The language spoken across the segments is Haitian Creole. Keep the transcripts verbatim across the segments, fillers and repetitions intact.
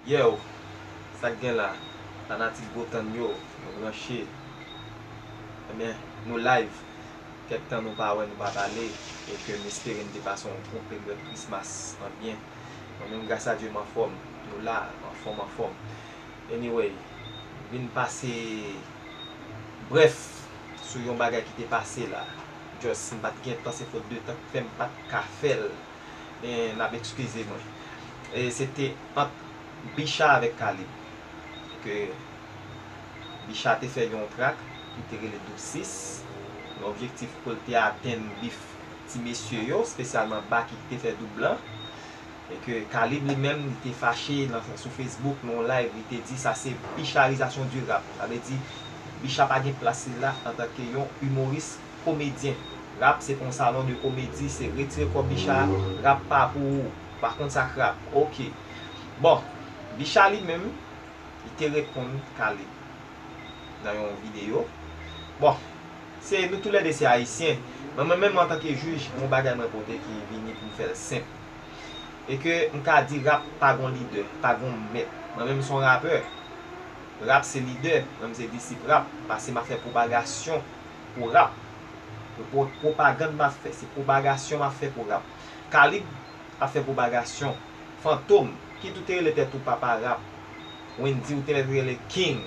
Yo, sa k gen la? Fanatik Gotan yo, nou branche. Ebyen, nou live. Kèk tan nou pa wè, nou pa pale, e ke m espere n te pase yon bon peryòd Christmas an byen. Mwen menm, gras a Dye, m anfòm. Nou la, anfòm, anfòm. Anyway, vin pase brèf sou yon bagay ki te pase la. Just, m pa t gen tan, se fot de tan k fè m pa t ka fè l. Men, n ap eskize mwen. E se te ant Bicha avèk Kalib. Ke Bicha te fè yon trak ki te rele Doub sis. Nan objektif pou l te atenn bif ti mesye yo, espesyalman Baky ki te fè doub lan. E ke Kalib li menm, li te fache nan, sou Facebook, nan yon live, li te di sa se bicharizasyon di rap. Sa vle di, Bicha pa gen plas li la antanke yon imoris komedyen. Rap se pa yon salon de komedi, se retire kò Bicha, rap pa pou ou. Pa konn sa k rap. Oke. Bon, Bicha li menm, li te reponn Kalib nan yon videyo. Bon, se nou toulède se ayisyen. Men mwen menm antanke jij, yon bagay mwen pote ki vini pou m fè l senp. E ke m ka di rap pa gon lidè, pa gon mèt. Mwen menm se yon rapè. Rap se lidè, mwen menm se disip rap, paske m ap fè pwopagasyon pou rap. Pwo-, pwopagann m ap fè, se pwopagasyon m ap fè pou rap. Kalib ap fè pwopagasyon. Fantom, kit ou te rele tèt ou papa rap. Wendyy ou te mèt rele King.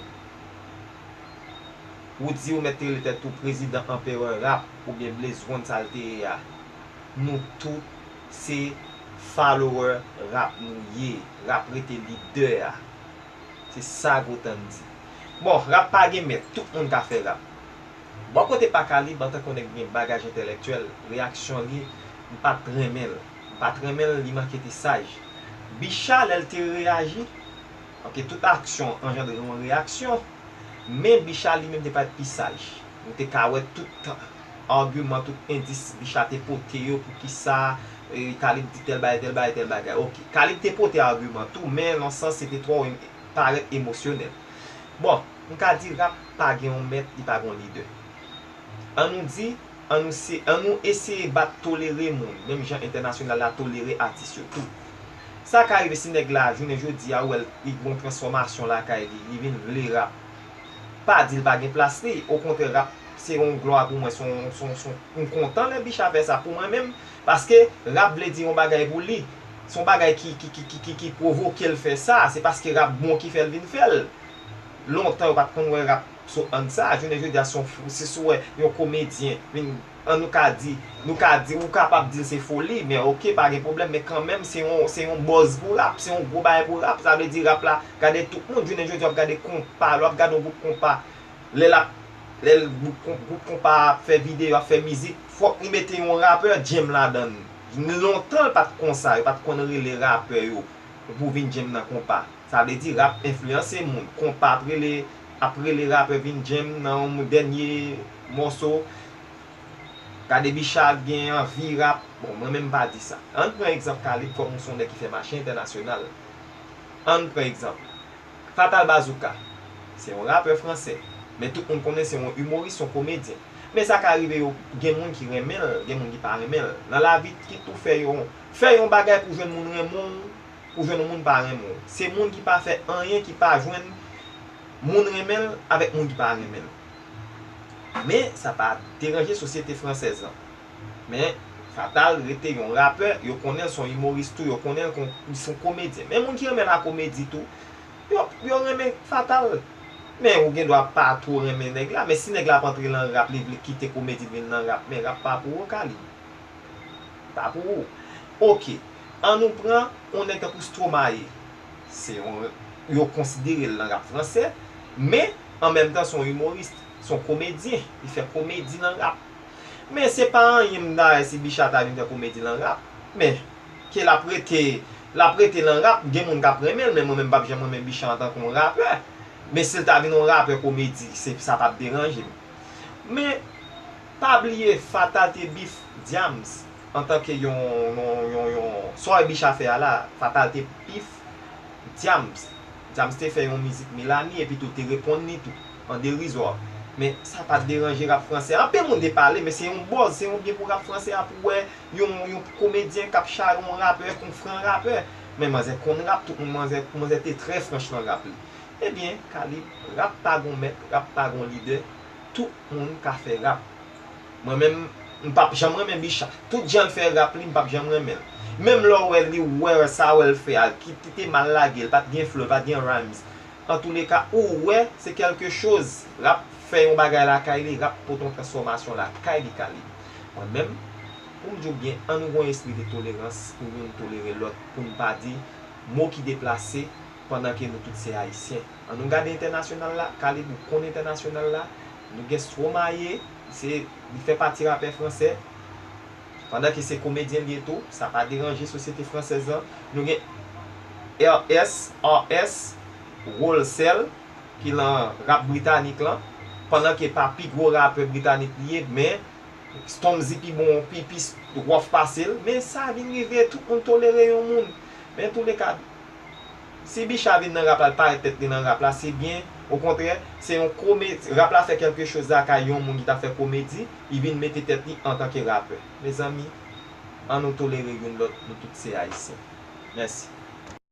Roody ou mèt rele tèt ou prezidan anperè rap oubyen Blaze One sa l te ye a. Nou tout se follower rap nou ye. Rap rete lidè a. Se sa Gotan di. Bon, rap pa gen mèt, tout moun ka fè rap. Bò kote pa Kalib, antanke yon nèg gen bagaj entèlèktyèl, reyaksyon li, m pa t renmen l. M pa t renmen l, li manke te saj. Bicha, lè l te reyaji, ok, tout aksyon anjandre yon reyaksyon, men Bicha li menm te parèt pi saj. Nou te ka wè tout agiman, tout endis Bicha te pote yo, poukisa, e, Kalib di tèl bagay, tèl bagay, tèl bagay. Ok, Kalib te pote agiman tou, men nan sans se te twò em-, parèt emosyonèl. Bon, m ka di rap pa gen yon mèt, li pa gen yon lidè. Ann nou di, ann nou se, ann nou eseye bat tolere moun, menm jan entènasyonal la tolere atis yo tou. Sa ka rive si nèg la, jounen jodi a, ou wè l, li gen yon transfòmasyon lakay li, li vin vle rap. Pa di l pa gen plas li, okontrè, rap se yon glwa pou mwen, se yon, se yon, se yon, m kontan lè Bicha fè sa pou mwen menm, paske rap vle di yon bagay pou li. Se yon bagay ki, ki, ki, ki, ki, ki pwovoke l fè sa, se paske rap bon ki fè l vin fè l. Lontan yo pa t konn wè rap sou ang sa, jounen jodi a se yon fou, se sou wè yon komedyen vin, an nou ka di, nou ka di, ou kapab di l se foli, men ok, pa gen pwoblèm, men kanmenm se yon, se yon buzz pou rap, se yon gwo bagay pou rap, sa vle di rap la, gade tout moun, jounen jodi a w ap gade konpa, lè w ap gade yon gwoup konpa, lè l ap, lè l, gwoup kon-, gwoup konpa ap fè videyo, ap fè mizik, fòk li mete yon rapè djèm ladan l. Lontan l pa t konsa, yo pa t konn rele rapè yo pou vin djèm nan konpa. Sa vle di rap enfliyanse moun. Konpa ap rele, ap rele rapè vin djèm nan yon dènye mòso. Gade Bicha gen anvi rap. Bon, mwen menm m pa di sa. Ann pran egzanp Kalib kòm yon nèg ki fè mache entènasyonal. Ann pran egzanp Fatal Bazooka. Se yon rapè fransè. Men tout moun konnen se yon imoris, yon komedyen. Men sa ka rive yo, gen moun ki renmen l, gen moun ki pa renmen l. Nan lavi, kit ou fè yon, fè yon bagay pou jwenn moun renmen w, pou jwenn yon moun pa renmen w. Se moun ki pa fè anyen ki pa jwenn moun renmen l avèk moun ki pa renmen l. Men sa pa deranje sosyete fransèz lan. Men Fatal rete yon rapè, yo konnen l se yon imoris tou, yo konnen l kon, li se yon komedyen. Men moun ki renmen lakomedi tou, yo, yo renmen Fatal. Men ou gen dwa pa two renmen nèg la, men si nèg la ap antre lan rap, li vle kite komedi vin lan rap, men rap pa pou ou, Kalib. Pa pou ou. Ok. Ann nou pran yon nèg tankou Stromae. Se yon, yo konsidere l nan rap fransè, men an menm tan se yon imoris, se yon komedyen. Li fè komedi nan rap. Men se pa anyen m ta wè si Bicha ta vin fè komedi lan rap. Men, ke l ap rete, l ap rete lan rap, gen moun k ap renmen l, men mwen menm m p ap janm renmen Bicha antanke yon rapè. Men si l ta vin yon rapè komedi, se, sa p ap deranje m. Men, pa bliye, Fatal te bif Diams antanke yon, yon, yon, yon, sa w wè Bicha fè a la, Fatal te bif Diams. Diams te fè yon mizik Melanie epi tou te reponn li tou, an derizwa. Men sa pa t deranje rap fransè. Anpil moun te pale, men se yon buzz, se yon byen pou rap fransè a pou wè yon, yon komedyen k ap chare yon rapè, yon fran rapè. Men manzè konn rap, tout moun manzè, manzè te trè franch nan rap li. Ebyen, Kalib, rap pa gon mèt, rap pa gon lidè, tout moun ka fè rap. Mwen menm, m p ap janm renmen Bicha. Tout jan l fè rap li, m p ap janm renmen l. Menm lè w wè li, w wè sa w wè l fè a, ki te, te mal lage, l pa t gen flow, l pa t gen rhymes. Antouleka, ou wè, se kèlke choz. Rap fè yon bagay lakay li, rap pote yon transfòmasyon lakay li, Kalib. Mwen menm, pou m di w byen, an nou gon espri de tolerans, pou youn tolere lòt, pou n pa di mo ki deplase, pandan ke nou tout se Ayisyen. An nou gade entènasyonal la, Kalib ou konn entènasyonal la, nou gen Stromae, se, li fè pati rapè fransè, pandan ke se komedyen li ye tou, sa pa deranje sosyete fransèz lan. Nou gen R S, R S, Rolsel, ki lan rap britanik lan, pandan ke pa pi gwo rapè britanik li ye, men Stormzy pi bon, pi, pi rough pase l, men sa vin rive, tout moun tolere yon moun. Men antouleka, si Bicha vin nan rap la, l parèt tèt li nan rap la, se byen. Okontrè, se yon komedi, rap la fè kèlke choz lakay yon moun ki t ap fè komedi, li vin mete tèt li antanke rapè. Mezanmi, an nou tolere youn lòt, nou tout se Ayisyen. Mèsi.